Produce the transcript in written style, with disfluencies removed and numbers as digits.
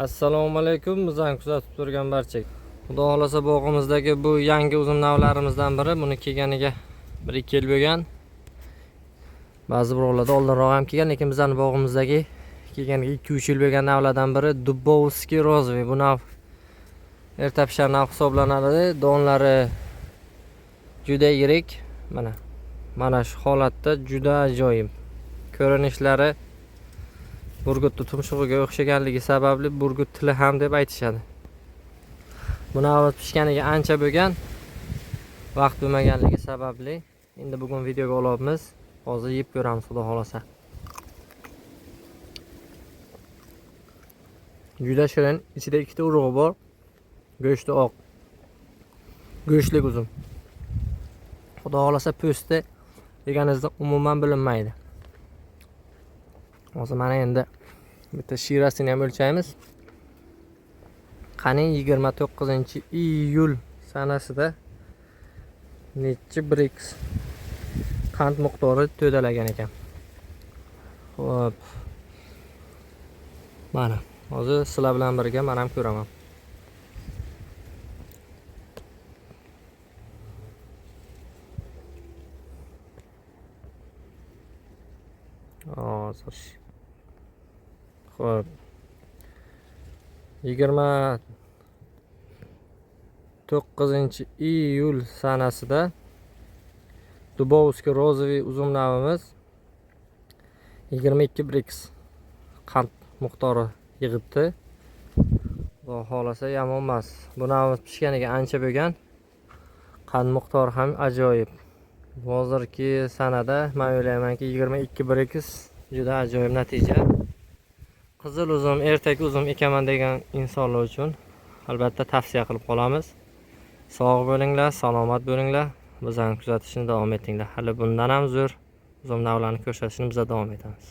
Assalomu alaykum, bizani kuzatib turgan barcha. Xudo xolasa bog'imizdagi bu yangi uzum navlarimizdan biri. Buni kelganiga 1-2 yil bo'lgan. Ba'zi birovlarda oldinroq ham kelgan, lekin bizning bog'imizdagi kelganiga 2-3 yil bo'lgan navlardan biri Dubovskiy розовый. Bu nav erta pishar nav hisoblanadi. Donlari juda yirik. Mana shu holatda juda ajoyib. Ko'rinishlari burgutni tumshug'iga o'xshaganligi sababli burgut tili ham deb aytishadi. Buni avval pishganiga ancha bo'lgan, vaqt bo'lmaganligi sababli endi bugun videoga olyapmiz. Hozir yeb ko'ramiz, xudo xolasa. Juda shirin, ichida ikkita urug'i bor. Go'shti oq. Go'shtlik uzum. Xudo xolasa po'sti yeganingizda umuman bilinmaydi. Hozir mana endi bitta shirasini ham o'lchaymiz. Qani 29-iyul sanasida nechi brix qand miqdori to'dalagan ekan. Xo'p. Mana hozir sizlar bilan birga men ham ko'raman. Hozir. Xo'p. 29-iyul sanasida Dubovskiy розовый uzum navimiz 22 brix qand miqdori yig'ibdi. Xudo xolasa yomon emas. Bu navimiz pishganiga ancha bo'lgan. Qand miqdori ham ajoyib. Hozirgi sanada men o'ylaymanki 22 brix juda ajoyib natija. Qizil uzum, ertak uzum ekaman degan insonlar uchun albatta tavsiya qilib qolamiz. Sog' bo'linglar, salomat bo'linglar. Bizani kuzatishni davom etinglar. Hali bundan ham zo'r uzum navlarni ko'rsatishni biz davom etamiz.